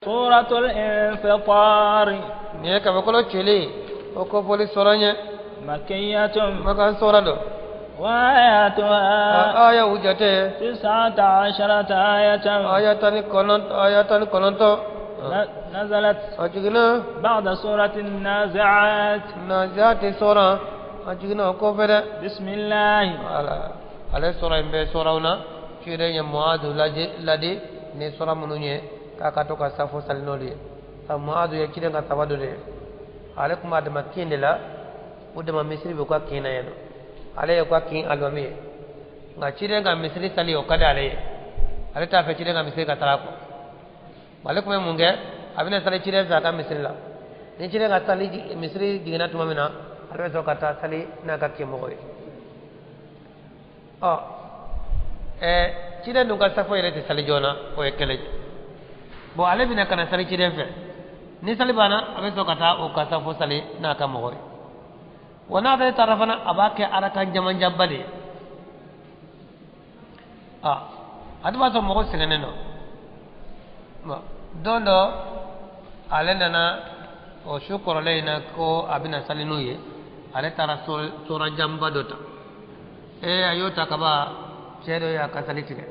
سورة الانفطار. Nin ye kabakolo cili o kofɔli sura ye. مكية. Makan sura don. وآياتها A ayaw jate 19 آية. Aya 19, aya 19. نزلت A jiginna بعد سورة النازعات. Naziati sura, a jiginna o kɔfɛ dɛ. بسم الله. Wala ale sura in bɛ suraw na ciden ye Muadu ladi ni sura minnu ye k'a ka to ka safo sali n'olu ye. Sabu Muadu ye ciden ka saba dɔ de ye. Ale tun b'a dama kin de la, o dama misiri bɛ ka kin na yen nɔ, ale ye ka kin alimami ye. Nka ciden ka misiri sali, o ka di ale ye. Ale t'a fɛ ciden ka misiri ka taga a kɔ. Ale tun bɛ mun kɛ? A bɛna sali ciden fɛ a ka misiri la. Ni ciden ka sali misiri jiginna tuma min na, ale bɛ sɔrɔ ka taa sali n'a ka kin mɔgɔw ye. Ɔ, ciden dun ka safo yɛrɛ tɛ sali joona, o ye kɛlɛ ye. Bon, ale bɛna ka na sali ciden fɛ. Ni sali banna, a bɛ sɔrɔ ka taa o ka safo sali n'a ka mɔgɔ ye. Wa n'ale taara fana, a b'a kɛ arakan jamanjanba de ye. A a dun b'a sɔrɔ mɔgɔ sɛgɛnnen don. Bon, don dɔ ale nana o su kɔrɔlen in na ko a bɛna sali n'u ye. Ale taara sura janba dɔ ta. A y'o ta kaban, cɛ dɔ y'a ka sali tigɛ.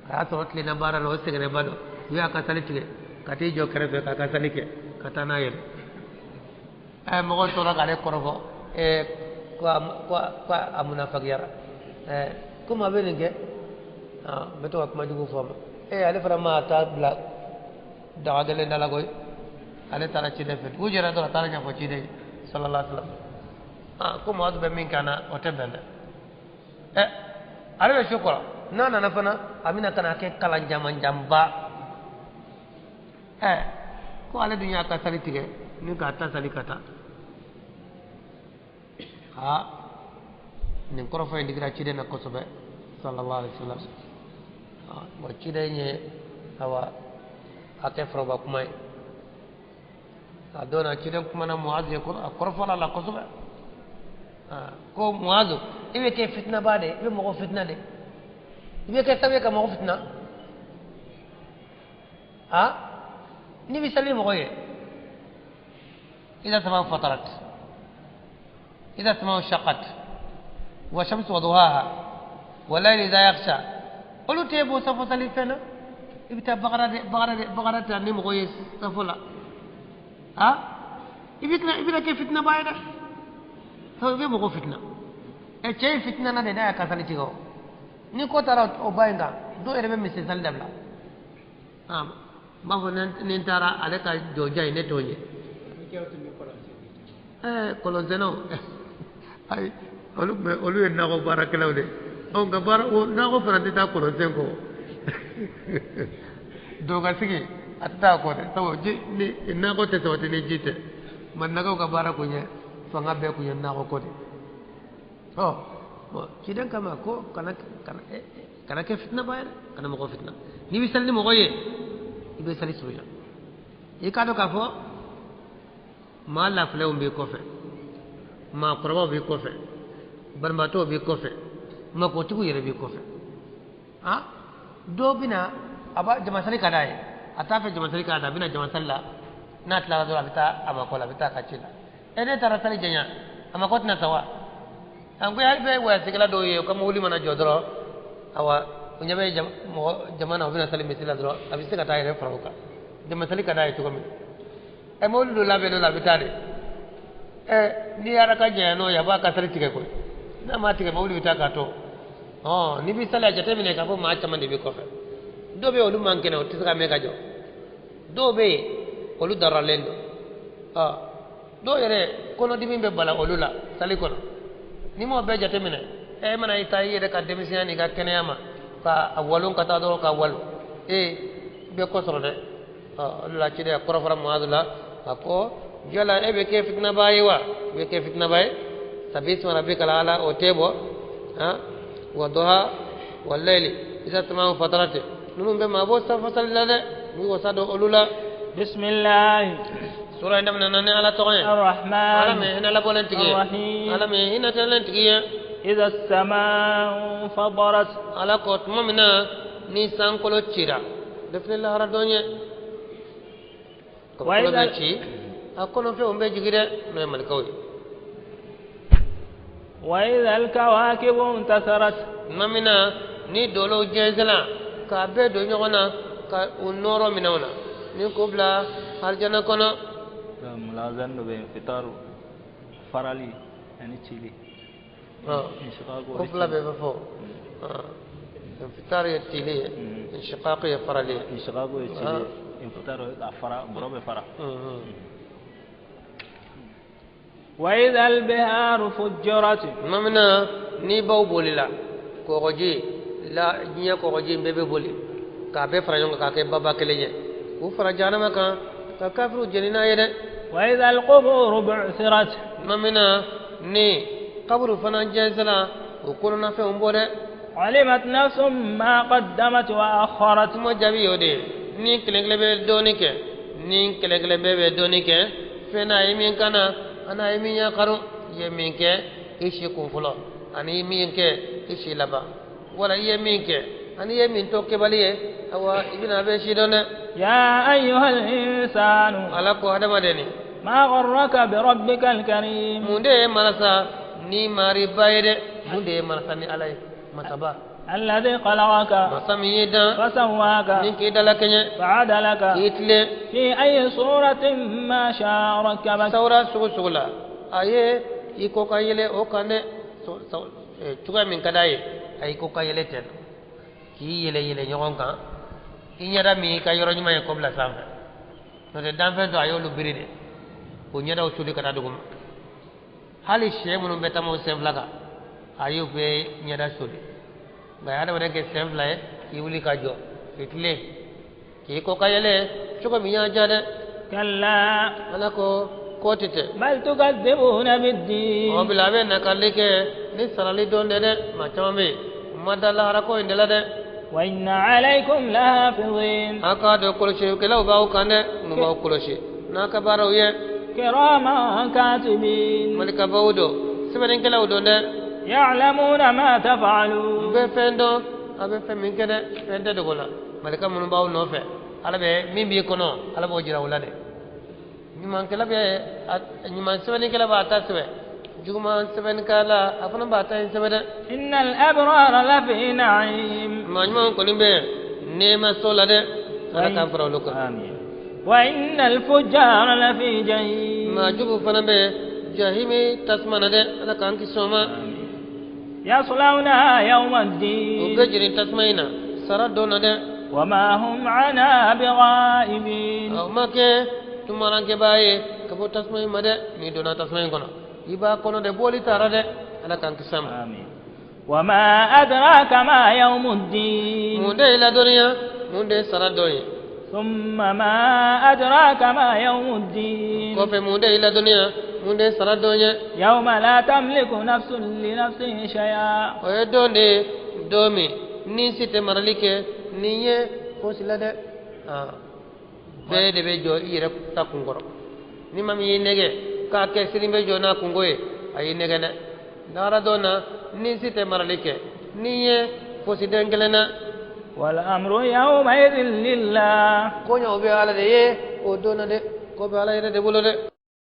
A y'a sɔrɔ tilenna baara la, o sɛgɛnnenba don. U y'a ka sali tigɛ ka t'i jɔ kɛrɛfɛ k'a ka sali kɛ ka taa n'a yɛrɛ. Mɔgɔw tora k'ale kɔrɔfɔ, ko a munafagiyara, komi a bɛ nin kɛ. N bɛ to ka kuma jugu fɔ a ma. Ale fana ma taa bila daga gɛlɛn da la koyi. Ale taara ciden fɛ. Dugu jɛra dɔrɔn, a taara ɲɛfɔ ciden ye sallallahu alaihi wasallam. Ko Muazu bɛ min kɛ an na, o tɛ bɛn dɛ. Ale bɛ su kɔrɔ n'a nana fana, a bɛna ka na kɛ kalan jamanjanba. Ko ale dun y'a ka sali tigɛ ni k'a ta sali ka taa. Aa, nin kɔrɔfɔ in digira ciden na kosɛbɛ sallallahu alaihi wasallam. Bon, ciden ye awa a kɛ foroba kuma ye. A don na, ciden kumana Muazu ye, a kɔrɔfɔla la kosɛbɛ. Ko Muazu, i bɛ kɛ fitinaba de ye, i bɛ mɔgɔ fitina de, i bɛ kɛ sababu ye ka mɔgɔ fitina. N'i bɛ sali mɔgɔ ye, إذا السماء انفطرت، إذا السماء انشقت، والشمس وضحاها، والليل إذا يغشى، olu tɛ bɔ safo sali fɛn na. I bɛ taa bakara de, bakara de, bakara ta ni mɔgɔ ye safo la, i bɛ i bɛna kɛ fitinaba ye dɛ. Sabu i bɛ mɔgɔ fitina. Cɛ ye fitina na de n'a y'a ka sali tigɛ. O ni ko taara o ba in kan, dɔw yɛrɛ bɛ misiri sali dabila. N b'a fɔ ni n taara ale ka jɔja in, ne t'o ɲɛ. Kɔlɔnsɛnnaw, ayi, olu tun bɛ, olu ye nakɔ baarakɛlaw de. Ɔ, nka baara o nakɔ fana tɛ taa kɔlɔnsɛn kɔ. Dɔgɔsigi a tɛ taa kɔ dɛ, sabu ji ni nakɔ tɛ sabati ni ji tɛ. Maninkaw ka baara kun ye, fanga bɛɛ kun ye nakɔ ko de. Ɔ bon, ciden kama ko kana kɛ fitinaba ye dɛ, kana mɔgɔ fitina. N'i bɛ sali ni mɔgɔ ye, i bɛ sali surunya. I k'a dɔn k'a fɔ maa lafilenw b'i kɔfɛ, maakɔrɔbaw b'i kɔfɛ, banabaatɔw b'i kɔfɛ, makotigiw yɛrɛ b'i kɔfɛ. Dɔw bɛna a b'a jamasali ka d'a ye, a t'a fɛ jamasali k'a da. A bɛna jamasali la, n'a tilara dɔrɔn, a bɛ taa a mako la, a bɛ taa a ka ci la. Ne taara sali janya, a mako tɛna sa wa? An ko hali bɛ wayasigila dɔw ye, u ka mobili mana jɔ dɔrɔn, awa, u ɲɛ bɛ mɔgɔ jama na, u bɛna sali misiri la dɔrɔn, a bɛ se ka taa yɛrɛ fara o kan, jamasali ka d'a ye cogo min. Mobili dɔ labɛnnen don, a bɛ taa de. N'i yɛrɛ ka janya n'o ye, a b'a ka sali tigɛ koyi. N'a ma tigɛ, mobili bɛ taa k'a to. Ɔ, n'i bɛ sali, a jateminɛ k'a fɔ maa caman de bɛ kɔfɛ. Dɔw bɛ yen, olu man kɛnɛ, o tɛ se ka mɛn ka jɔ. Dɔw bɛ yen, olu daralen don. Ɔ, dɔw yɛrɛ kɔnɔdimi bɛ bala olu la sali kɔnɔ. N'i m'o bɛɛ jateminɛ, e mana i taa i yɛrɛ ka denmisɛnya n'i ka kɛnɛya ma ka a walon ka taa dɔrɔn ka walon, i bɛ ko sɔrɔ dɛ. Ɔ, o de la ciden kɔrɔfɔra Muazu la, a ko yala e bɛ kɛ fitinaba ye wa? I bɛ kɛ fitinaba ye. Sabbihisma rabbikal ala, o tɛ bɔ. Wa duha wa layli iza sama'u fatarat, ninnu bɛ maa bɔ safo sali la dɛ, n'i wasa don olu la. بسم الله. Sura in daminɛna ni Ala tɔgɔ ye. الرحمن. Ala min hinɛ labɔlen tigi ye. الرحيم. Ala min hinɛ tɛlen tigi ye. إذا السماء انفطرت. Ala ko tuma min na ni sankolo cira, de filɛ lahara don ye. Kabakolo bɛ ci a kɔnɔfɛnw bɛ jigi dɛ, n'o ye malikaw ye. وإذا الكواكب انتثرت. Tuma min na ni dolow jɛnsɛnna k'a bɛɛ don ɲɔgɔn na ka u nɔrɔ minɛnw na ni k'o bila arijana kɔnɔ. Mulazan dɔ bɛ yen, fitaru farali ani cili. Ko fila bɛɛ bɛ fɔ. Infitaru ye cili ye, inshiqaq ye farali ye. Inshiqaq ye cili ye, infitaru a fara, bɔrɔ bɛ fara. وإذا البحار فجرت. Tuma min na ni baw bolila, kɔgɔji la, diɲɛ kɔgɔji bɛɛ bɛ boli k'a bɛɛ fara ɲɔgɔn kan k'a kɛ baba kelen ye, k'u fara jahanama kan ka kafiriw jeni n'a ye dɛ. وإذا القبور بعثرت. Tuma min na ni kaburu fana jɛnsɛnna, o kɔnɔnafɛnw bɔ dɛ. علمت نفس ما قدمت وأخرت. Kuma jaabi y'o de ye. Ni kelen kelen bɛ dɔɔnin kɛ, ni kelen kelen bɛɛ bɛ dɔɔnin kɛ, fɛn n'a ye min kana ana ye min yakaro, i ye min kɛ i si kun fɔlɔ ani i min kɛ i si laban, wala i ye min kɛ ani i ye min to kɛbali ye, awa i bɛna a bɛ si dɔn dɛ. يا أيها الإنسان. Ala ko hadamaden, ما غرك بربك الكريم. mun de ye marasa ni mariba ye dɛ? Mun de ye marasa ni Ala ye masaba? الذي خلقك. Masa min y'i dan فسواك. ni k'i dalakɛɲɛ فعدلك. k'i tilen. في أي صورة ما شاء ركبك. Sawura sugu sugu la, a ye i ko ka yɛlɛ o kan dɛ. Cogoya min ka d'a ye, a y'i ko ka yɛlɛ ten, k'i yɛlɛ yɛlɛ ɲɔgɔn kan, i ɲɛda min y'i ka yɔrɔ ɲuman ye k'o bila sanfɛ. N'o tɛ danfɛn dɔ a y'olu biri de k'o ɲɛdaw suli ka taa duguma. Hali sɛ minnu bɛ taama o sen fila kan, a y'u bɛɛ ɲɛda soli. Nka a ye hadamaden kɛ sen fila ye, k'i wuli ka jɔ, k'i tilen, k'i ko ka yɛlɛ cogo min y'a diya dɛ. كلا. Ala ko k'o tɛ tɛ. بل تكذبون بالدين. O bila a bɛ nakali kɛ ni sarali don dɛ. Maa caman bɛ yen, u ma da lahara ko in de la dɛ. وإن عليكم لحافظين. A k'a dɔn kɔlɔsilikɛlaw b'aw kan dɛ, mun b'aw kɔlɔsi n'a ka baaraw ye. كراما كاتبين. Malikabaw don, sɛbɛnnikɛlaw don dɛ. يعلمون ما U تفعلون. bɛ fɛn dɔn, a bɛ fɛn min kɛ dɛ, fɛn tɛ dogo la. Malika minnu b'aw nɔfɛ, Ala bɛ min b'i kɔnɔ, Ala b'o jira u la dɛ. Ɲumankɛla bɛ ɲuman sɛbɛnnikɛla b'a ta sɛbɛn, juguman sɛbɛnnikɛla a fana b'a ta in sɛbɛn dɛ. إن الأبرار لفي نعيم. Maa ɲumanw kɔni bɛ nɛɛma so la dɛ, Ala k'an fara olu kan. آمين. وإن الفجار لفي جحيم. Maa jugu fana bɛ jahimi tasuma na dɛ, Ala k'an kisi o ma. يصلونها يوم U الدين. bɛ jeni tasuma in na sara don na dɛ. وما هم عنها بغائبين. O ma kɛ tumarankɛbaa ye ka bɔ tasuma in ma dɛ. N'i donna tasuma in kɔnɔ, i b'a kɔnɔ dɛ, bɔli taara dɛ, Ala k'an kisi a ma. آمين. وما أدراك ما يوم الدين. Mun de ye ladɔnniya, mun de ye sara dɔn ye? ثم ما أدراك ما يوم الدين. Kɔfɛ mun de ye ladɔnniya, mun de ye sara dɔn ye? يوم لا تملك نفس لنفس شيئا. O ye don de ye, don min ni si tɛ marali kɛ nin ye fosi la dɛ. Bɛɛ de bɛ jɔ i yɛrɛ ta kun kɔrɔ. Ni maa min y'i nɛgɛ k'a kɛ sini bɛ jɔ n'a kungo ye, a y'i nɛgɛ dɛ. Lahara don na ni si tɛ marali kɛ ni ye fosi den kelen na. والأمر يومئذ لله. Ko ɲa o bɛ Ala de ye o don na dɛ, ko bɛ Ala yɛrɛ de bolo dɛ.